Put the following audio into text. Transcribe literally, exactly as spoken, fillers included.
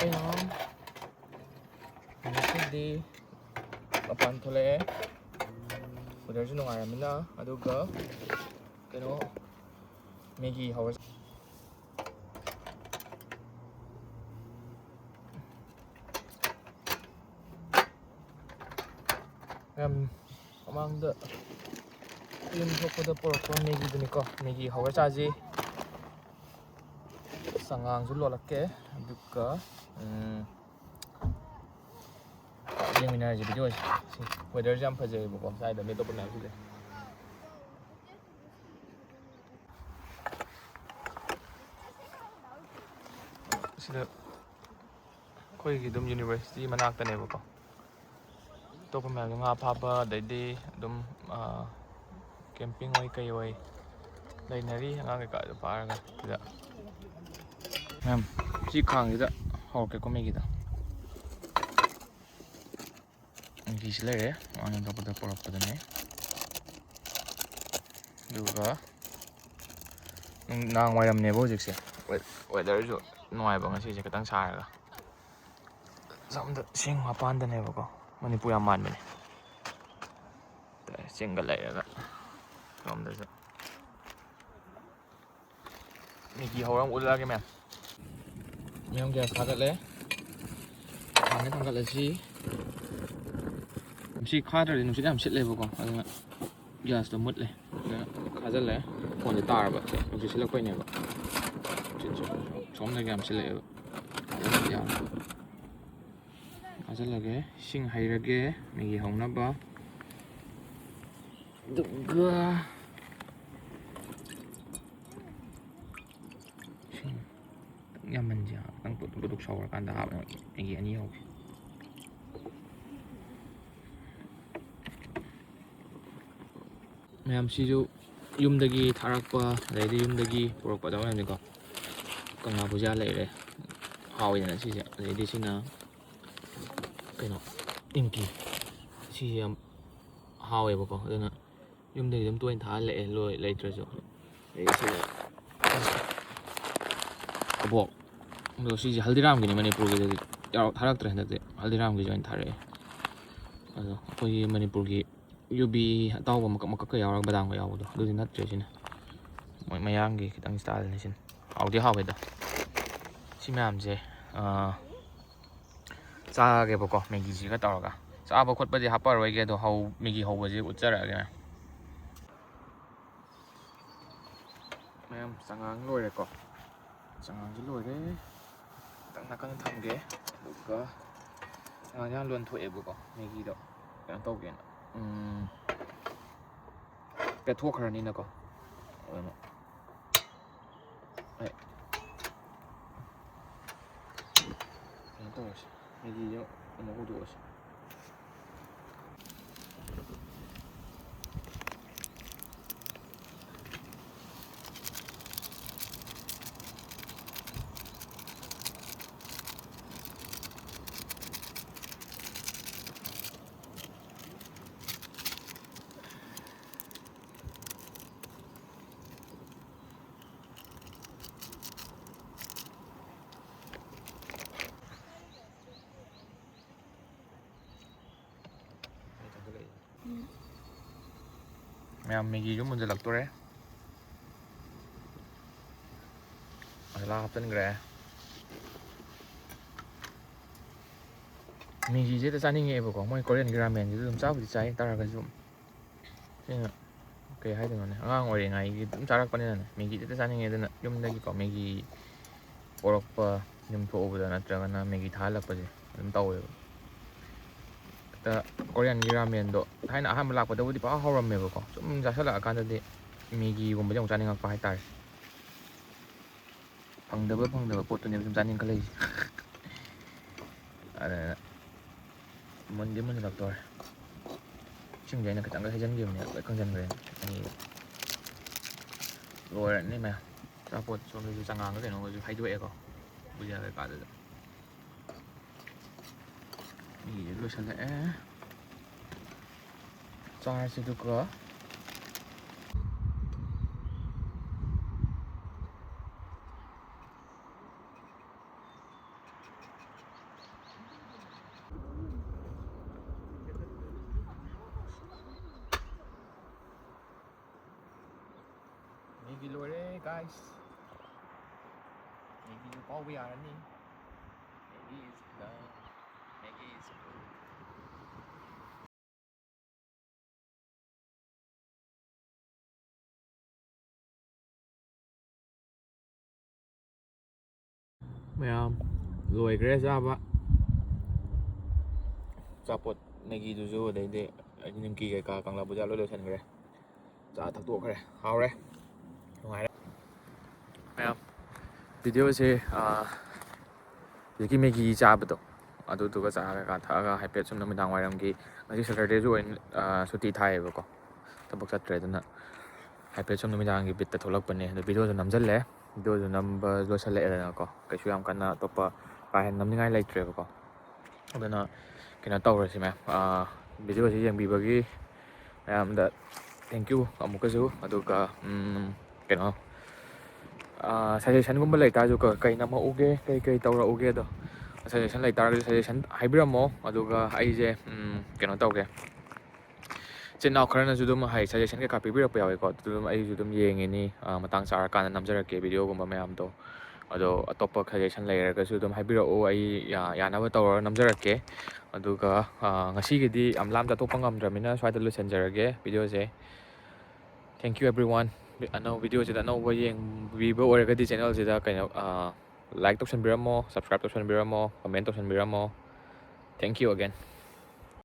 ꯃꯌꯥꯝ, ꯉꯁꯤꯗꯤ ꯃꯄꯥꯟ ꯊꯣꯛꯂꯛꯑꯦ, weatherꯁꯨ ꯅꯨꯡꯉꯥꯏꯔꯝꯃꯤꯅ꯫ ꯑꯗꯨꯒ ꯀꯩꯅꯣ, ꯃꯦꯒꯤ ꯍꯧꯔꯁꯤ꯫ ꯌꯥꯝ ꯃꯃꯥꯡꯗ ꯌꯨꯝ ꯊꯣꯛꯄꯗ ꯄꯨꯔꯛꯄ ꯃꯦꯒꯤꯗꯨꯅꯤꯀꯣ꯫ ꯃꯦꯒꯤ ꯍꯧꯔ ꯆꯥꯁꯤ꯫ ꯆꯉꯥꯡꯁꯨ ꯂꯣꯜꯂꯛꯀꯦ꯫ ꯑꯗꯨꯒ, ꯎꯝ, ꯌꯦꯡꯃꯤꯟꯅꯔꯁꯤ videoꯁꯦ꯫ ꯁꯤ weatherꯁꯦ ꯌꯥꯝ ꯐꯖꯩꯌꯦꯕꯀꯣ, ꯁ꯭ꯋꯥꯏꯗ ꯃꯤ ꯑꯇꯣꯞꯄ ꯃꯌꯥꯝꯁꯨ ꯂꯩ꯫ ꯁꯤꯗ ꯑꯩꯈꯣꯏꯒꯤ ꯑꯗꯨꯝ university ꯃꯅꯥꯛꯇꯅꯦꯕꯀꯣ꯫ ꯑꯇꯣꯞꯄ ꯃꯌꯥꯝꯗꯣ ꯉꯥ ꯐꯥꯕ, ꯑꯗꯩꯗꯤ ꯑꯗꯨꯝ, ꯑꯥ, camping ꯑꯣꯏ ꯀꯩ ꯑꯣꯏ ꯂꯩꯅꯔꯤ, ꯑꯉꯥꯡ ꯀꯩꯀꯥꯗꯣ ꯐꯥꯔꯒ꯫ ꯁꯤꯗ ꯃꯌꯥꯝ, ꯁꯤ ꯈꯥꯡꯁꯤꯗ ꯍꯧꯔꯛꯀꯦꯀꯣ ꯃꯦꯒꯤꯗꯣ꯫ ꯃꯦꯒꯤꯁꯤ ꯂꯩꯔꯦ, ꯃꯥꯅ ꯂꯧꯕꯗ ꯄꯨꯔꯛꯄꯗꯅꯦ꯫ ꯑꯗꯨꯒ ꯅꯨꯡꯗꯥꯡ ꯋꯥꯏꯔꯝꯅꯦꯕ ꯍꯧꯖꯤꯛꯁꯦ꯫ ꯋꯦ-, weatherꯁꯨ ꯅꯨꯡꯉꯥꯏꯕ ꯉꯁꯤꯁꯦ, ꯈꯤꯇꯪ ꯁꯥꯔꯒ꯫ ꯁꯣꯝꯗ ꯆꯤꯡ ꯃꯄꯥꯟꯗꯅꯦꯕꯀꯣ, ꯃꯅꯤꯄꯨꯔ ꯌꯥꯝ ꯃꯥꯟꯕꯅꯦ꯫ ꯆꯤꯡꯒ ꯂꯩꯔꯒ ꯁꯣꯝꯗꯁꯨ꯫ ꯃꯦꯒꯤ ꯍꯧꯔ ꯑꯃꯨꯛ ꯎꯠꯂꯛꯑꯒꯦ ꯃꯌꯥꯝ꯫ ꯃꯌꯥꯝ gas ꯊꯥꯒꯠꯂꯦ꯫ ꯊꯥꯡꯒ ꯊꯥꯡꯒꯠꯂꯁꯤ꯫ ꯁꯤ ꯈꯥꯗ꯭ꯔꯗꯤ ꯅꯨꯡꯁꯤꯠ ꯌꯥꯝ ꯁꯤꯠꯂꯦꯕꯀꯣ, ꯑꯗꯨꯅ gasꯇꯣ ꯃꯨꯠꯂꯦ꯫ ꯑꯗꯨꯅ ꯈꯥꯖꯤꯜꯂꯦ꯫ ꯐꯣꯟꯁꯦ ꯇꯥꯔꯕ꯫ ꯅꯨꯡꯁꯤꯠ ꯁꯤꯠꯂꯛꯄꯩꯅꯦꯕ꯫ ꯅꯨꯡꯁꯤꯠꯁꯦ ꯁꯣꯝꯗꯒꯤ ꯌꯥꯝ ꯁꯤꯠꯂꯛꯑꯦꯕ꯫ ꯌꯥꯔꯦ꯫ ꯊꯥꯖꯤꯜꯂꯒꯦ꯫ ꯏꯁꯤꯡ ꯍꯩꯔꯒꯦ ꯃꯦꯒꯤ ꯍꯧꯅꯕ꯫ ꯑꯗꯨꯒ ꯏꯁꯤꯡ ꯈꯤꯇꯪ ꯌꯥꯝꯃꯟꯁꯦ, ꯈꯤꯇꯪ ꯄꯨꯗꯨꯛ ꯄꯨꯗꯨꯛ ꯁꯧꯔꯀꯥꯟꯗ ꯍꯥꯞꯅꯕ ꯃꯦꯒꯤ ꯑꯅꯤ ꯍꯧꯒꯦ꯫ ꯃꯌꯥꯝꯁꯤꯁꯨ ꯌꯨꯝꯗꯒꯤ ꯊꯥꯔꯛꯄ, ꯑꯗꯩꯗꯤ ꯌꯨꯝꯗꯒꯤ ꯄꯨꯔꯛꯄ ꯇꯧꯔꯝꯅꯤꯀꯣ꯫ ꯀꯪꯂꯥ ꯕꯨꯖꯤꯌꯥ ꯂꯩꯔꯦ, ꯍꯥꯎꯋꯤꯗꯅ ꯁꯤꯁꯦ꯫ ꯑꯗꯩꯗꯤ ꯁꯤꯅ ꯀꯩꯅꯣ, ꯅꯤꯝꯀꯤ꯫ ꯁꯤꯁꯦ ꯌꯥꯝ ꯍꯥꯎꯋꯦꯕꯀꯣ, ꯑꯗꯨꯅ ꯌꯨꯝꯗꯒꯤ ꯑꯗꯨꯝ ꯇꯣꯏꯅ ꯊꯥꯍꯜꯂꯛꯑꯦ, ꯂꯣꯏ ꯂꯩꯇ꯭ꯔꯁꯨ꯫ ꯑꯗꯩ ꯁꯤꯅ ꯀꯕꯣꯛ, ꯑꯗꯣ ꯁꯤꯁꯦ ꯍꯜꯗꯤꯔꯥꯝꯒꯤꯅꯤ, ꯃꯅꯤꯄꯨꯔꯒꯤꯗꯗꯤ ꯌꯥꯎ-, ꯊꯥꯔꯛꯇ꯭ꯔꯦ ꯍꯟꯗꯛꯇꯤ꯫ ꯍꯜꯗꯤꯔꯥꯝꯒꯤꯁꯦ ꯑꯣꯏꯅ ꯊꯥꯔꯛꯑꯦ꯫ ꯑꯗꯣ ꯑꯩꯈꯣꯏꯒꯤ ꯃꯅꯤꯄꯨꯔꯒꯤ ꯌꯨꯕꯤ ꯑꯇꯥꯎꯕ ꯃꯀꯛ ꯃꯀꯛꯀ ꯌꯥꯎꯔꯒ ꯕꯗꯥꯝꯒ ꯌꯥꯎꯕꯗꯣ, ꯑꯗꯨꯗꯤ ꯅꯠꯇ꯭ꯔꯦ ꯁꯤꯅ꯫ ꯃꯣꯏ ꯃꯌꯥꯡꯒꯤ ꯈꯤꯇꯪ ꯁ꯭ꯇꯥꯏꯜꯅꯤ ꯁꯤꯅ꯫ ꯍꯥꯎꯗꯤ ꯍꯥꯎꯋꯦꯗ꯫ ꯁꯤ ꯃꯌꯥꯝꯁꯦ, ꯑꯥ, ꯆꯥꯒꯦꯕꯀꯣ, ꯃꯦꯒꯤꯁꯤꯒ ꯇꯧꯔꯒ꯫ ꯆꯥꯕ ꯈꯣꯠꯄꯗꯤ ꯍꯥꯞꯄꯔꯣꯏꯒꯦ, ꯑꯗꯣ ꯍꯧ-, ꯃꯦꯒꯤ ꯍꯧꯕꯁꯦ ꯎꯠꯆꯔꯛꯑꯒꯦ ꯃꯌꯥꯝ꯫ ꯃꯌꯥꯝ, ꯆꯉꯥꯡ ꯂꯣꯏꯔꯦꯀꯣ꯫ ꯆꯉꯥꯡꯁꯨ ꯂꯣꯏꯔꯦ꯫ ꯈꯤꯇꯪ ꯅꯥꯀꯟꯗ ꯊꯝꯒꯦ꯫ ꯑꯗꯨꯒ ꯆꯉꯥꯡꯁꯦ ꯍꯥꯟꯅ ꯂꯣꯟꯊꯣꯛꯑꯦꯕꯀꯣ, ꯃꯦꯒꯤꯗꯣ ꯀꯩꯅꯣ ꯇꯧꯒꯦꯅ꯫ ꯎꯝ, ꯄꯦꯠꯊꯣꯛꯈ꯭ꯔꯅꯤꯅꯀꯣ꯫ ꯑꯗꯨꯅ ꯑꯩ ꯀꯩꯅꯣ ꯇꯧꯔꯁꯤ, ꯃꯦꯒꯤꯁꯦ ꯑꯃꯨꯛ ꯍꯧꯗꯣꯛꯑꯁꯤ꯫ ꯃꯌꯥꯝ, ꯃꯦꯒꯤꯁꯨ ꯃꯨꯟꯖꯜꯂꯛꯇꯣꯔꯦ꯫ ꯃꯁꯥꯂꯥ ꯍꯥꯞꯆꯤꯟꯈ꯭ꯔꯦ꯫ ꯃꯦꯒꯤꯁꯦ ꯍꯦꯛꯇ ꯆꯥꯅꯤꯡꯉꯛꯑꯦꯕꯀꯣ꯫ ꯃꯣꯏ ꯀꯣꯔꯤꯌꯟꯒꯤ ꯔꯥꯃꯦꯟꯁꯤꯁꯨ ꯑꯗꯨꯝ ꯆꯥꯕꯨꯗꯤ ꯆꯥꯏ, ꯇꯥꯔꯒꯁꯨ ꯁꯤꯅ ꯀꯩ ꯍꯥꯏꯗꯣꯏꯅꯣꯅꯦ, ꯑꯉꯥꯡ ꯑꯣꯏꯔꯤꯉꯩꯒꯤ ꯑꯗꯨꯝ ꯆꯥꯔꯛꯄꯅꯤꯅꯅꯦ, ꯃꯦꯒꯤꯗꯤ ꯍꯦꯛꯇ ꯆꯥꯅꯤꯡꯉꯦ꯫ ꯑꯗꯨꯅ ꯌꯨꯝꯗꯒꯤꯀꯣ ꯃꯦꯒꯤ ꯄꯣꯔꯛꯄ, ꯌꯨꯝ ꯊꯣꯛꯎꯕꯗ ꯅꯠꯇ꯭ꯔꯒꯅ ꯃꯦꯒꯤ ꯊꯥꯍꯜꯂꯛꯄꯁꯦ ꯑꯗꯨꯝ ꯇꯧꯋꯦꯕ꯫ ꯍꯦꯛꯇ ꯀꯣꯔꯤꯌꯟꯒꯤ ꯔꯥꯃꯦꯟꯗꯣ ꯊꯥꯏꯅ ꯑꯍꯥꯟꯕ ꯂꯥꯛꯄꯗꯕꯨꯗꯤ ꯄꯪꯍꯥꯎ ꯍꯥꯎꯔꯝꯃꯦꯕꯀꯣ, ꯁꯨꯝ ꯆꯥꯁꯤꯜꯂꯛꯑꯀꯥꯟꯗꯗꯤ ꯃꯦꯒꯤꯒꯨꯝꯕꯁꯦ ꯑꯃꯨꯛ ꯆꯥꯅꯤꯡꯉꯛꯄ ꯍꯥꯏꯇꯥꯔꯦ꯫ ꯐꯪꯗꯕ ꯐꯪꯗꯕ ꯄꯣꯠꯇꯨꯅꯦꯕ ꯁꯨꯝ ꯆꯥꯅꯤꯡꯈꯠꯂꯛꯏꯁꯦ꯫ ꯑꯗꯨꯅ ꯃꯨꯟꯗꯤ ꯃꯨꯟꯁꯤꯜꯂꯛꯇꯣꯔꯦ꯫ ꯏꯁꯤꯡꯁꯦ ꯑꯩꯅ ꯈꯤꯇꯪꯒ ꯍꯩꯖꯤꯟꯈꯤꯕꯅꯦ, ꯂꯣꯏ ꯀꯪꯁꯤꯟꯈ꯭ꯔꯦ꯫ ꯑꯩ ꯂꯣꯏꯔꯅꯤ ꯃꯌꯥꯝ꯫ ꯑꯆꯥꯄꯣꯠ ꯁꯣꯝꯗꯁꯨ ꯆꯉꯥꯡꯒ ꯀꯩꯅꯣꯒꯁꯨ ꯍꯩꯗꯣꯛꯑꯦꯀꯣ, ꯕꯨꯖꯤꯌꯥ ꯀꯩꯀꯥꯗꯨꯗ꯫ ꯃꯤꯒꯤꯗꯤ ꯂꯣꯏꯁꯤꯜꯂꯛꯑꯦ꯫ ꯆꯥꯔꯁꯤ ꯑꯗꯨꯒ꯫ Guys, ꯃꯦꯒꯤꯁꯨ ꯀꯥꯎꯕ ꯌꯥꯔꯅꯤ. Maggi is love. Maggi is food. ꯃꯌꯥꯝ, ꯂꯣꯏꯈ꯭ꯔꯦ ꯆꯥꯕ. ꯑꯆꯥꯄꯣꯠ, ꯃꯦꯒꯤꯗꯨꯁꯨ, ꯑꯗꯩꯗꯤ ꯑꯩꯗꯤ ꯅꯤꯝꯀꯤ ꯀꯩꯀꯥ, ꯀꯪꯂꯥ ꯕꯨꯖꯥ ꯂꯣꯏ ꯂꯣꯏꯁꯤꯟꯈ꯭ꯔꯦ. ꯆꯥ ꯊꯛꯇꯣꯛꯈ꯭ꯔꯦ. ꯍꯥꯎꯔꯦ. ꯅꯨꯡꯉꯥꯏꯔꯦ. ꯃꯌꯥꯝ, ꯚꯤꯗꯤꯑꯣꯁꯦ, ꯑꯥ, ꯍꯧꯖꯤꯛꯀꯤ ꯃꯦꯒꯤ ꯆꯥꯕꯗꯣ, ꯑꯗꯨꯗꯨꯒ ꯆꯥ ꯀꯩꯀꯥ ꯊꯛꯑꯒ ꯍꯥꯏꯐꯦꯠ ꯁꯨꯝ ꯅꯨꯃꯤꯗꯥꯡ ꯋꯥꯏꯔꯝꯒꯤ, ꯉꯁꯤ ꯁꯦꯇꯔꯗꯦꯁꯨ ꯑꯣꯏꯅ, ꯑꯥ, ꯁꯨꯇꯤ ꯊꯥꯏꯌꯦꯕꯀꯣ, ꯊꯕꯛ ꯆꯠꯇ꯭ꯔꯦ. ꯑꯗꯨꯅ ꯍꯥꯏꯐꯦꯠ ꯁꯨꯝ ꯅꯨꯃꯤꯗꯥꯡꯒꯤ ꯕꯤꯠꯇ ꯊꯣꯛꯂꯛꯄꯅꯦ. ꯑꯗꯣ ꯚꯤꯗꯤꯑꯣꯁꯨ ꯅꯝꯁꯤꯜꯂꯦ. ꯚꯤꯗꯤꯑꯣꯁꯨ ꯅꯝꯕ ꯂꯣꯏꯁꯤꯜꯂꯛꯑꯦꯗꯅꯀꯣ, ꯀꯩꯁꯨ ꯌꯥꯝ ꯀꯟꯅ ꯑꯇꯣꯞꯄ ꯀꯥ ꯍꯦꯟꯅ ꯅꯝꯅꯤꯡꯉꯥꯏ ꯂꯩꯇ꯭ꯔꯦꯕꯀꯣ. ꯑꯗꯨꯅ ꯀꯩꯅꯣ ꯇꯧꯔꯁꯤ ꯃꯌꯥꯝ, ꯑꯥ, ꯚꯤꯗꯤꯑꯣꯁꯤ ꯌꯦꯡꯕꯤꯕꯒꯤ ꯃꯌꯥꯝꯗ thank you ꯑꯃꯨꯛꯀꯁꯨ. ꯑꯗꯨꯒ, ꯎꯝ, ꯀꯩꯅꯣ, ꯑꯥ, ꯁꯖꯦꯁꯟꯒꯨꯝꯕ ꯂꯩꯇꯥꯔꯁꯨ, ꯀ-, ꯀꯩ ꯅꯝꯃꯛꯎꯒꯦ, ꯀꯩ ꯀꯩ ꯇꯧꯔꯛꯎꯒꯦ, ꯑꯗꯣ ꯁꯖꯦꯁꯟ ꯂꯩꯇꯥꯔꯒꯁꯨ ꯁꯖꯦꯁꯟ ꯍꯥꯏꯕꯤꯔꯝꯃꯣ. ꯑꯗꯨꯒ ꯑꯩꯁꯦ, ꯎꯝ, ꯀꯩꯅꯣ ꯇꯧꯒꯦ, ꯏꯆꯤꯟ ꯏꯅꯥꯎ ꯈꯔꯅꯁꯨ ꯑꯗꯨꯝ ꯍꯥꯏ, ꯁꯖꯦꯁꯟ ꯀꯩꯀꯥ ꯄꯤꯕꯤꯔꯛꯄ ꯌꯥꯎꯋꯦꯀꯣ, ꯑꯗꯨ ꯑꯗꯨꯝ ꯑꯩꯁꯨ ꯑꯗꯨꯝ ꯌꯦꯡꯉꯤꯅꯤ. ꯑꯥ, ꯃꯇꯥꯡ ꯆꯥꯔꯀꯥꯟꯗ ꯅꯝꯖꯔꯛꯀꯦ ꯚꯤꯗꯤꯑꯣꯒꯨꯝꯕ ꯃꯌꯥꯝꯗꯣ. ꯑꯗꯣ ꯑꯇꯣꯞꯄ ꯁꯖꯦꯁꯟ ꯂꯩꯔꯒꯁꯨ ꯑꯗꯨꯝ ꯍꯥꯏꯕꯤꯔꯛꯎ, ꯑꯩ ꯌꯥ-, ꯌꯥꯅꯕ ꯇꯧꯔꯒ ꯅꯝꯖꯔꯛꯀꯦ. ꯑꯗꯨꯒ, ꯑꯥ, ꯉꯁꯤꯒꯤꯗꯤ ꯌꯥꯝ ꯂꯥꯝ ꯆꯥꯊꯣꯛꯄ ꯉꯝꯗ꯭ꯔꯕꯅꯤꯅ ꯁ꯭ꯋꯥꯏꯗ ꯂꯣꯏꯁꯤꯟꯖꯔꯒꯦ ꯚꯤꯗꯤꯑꯣꯁꯦ. Thank you everyone. ꯑꯅꯧ-, ꯚꯤꯗꯤꯑꯣꯁꯤꯗ ꯑꯅꯧꯕ ꯌꯦꯡꯕꯤꯕ ꯑꯣꯏꯔꯒꯗꯤ ꯆꯦꯅꯦꯜꯁꯤꯗ ꯀꯩꯅꯣ, ꯑꯥ, ꯂꯥꯏꯛ ꯇꯧꯁꯟꯕꯤꯔꯝꯃꯣ, ꯁꯕꯁꯀ꯭ꯔꯥꯏꯞ ꯇꯧꯁꯟꯕꯤꯔꯝꯃꯣ, ꯀꯃꯦꯟ ꯇꯧꯁꯟꯕꯤꯔꯝꯃꯣ. Thank you again.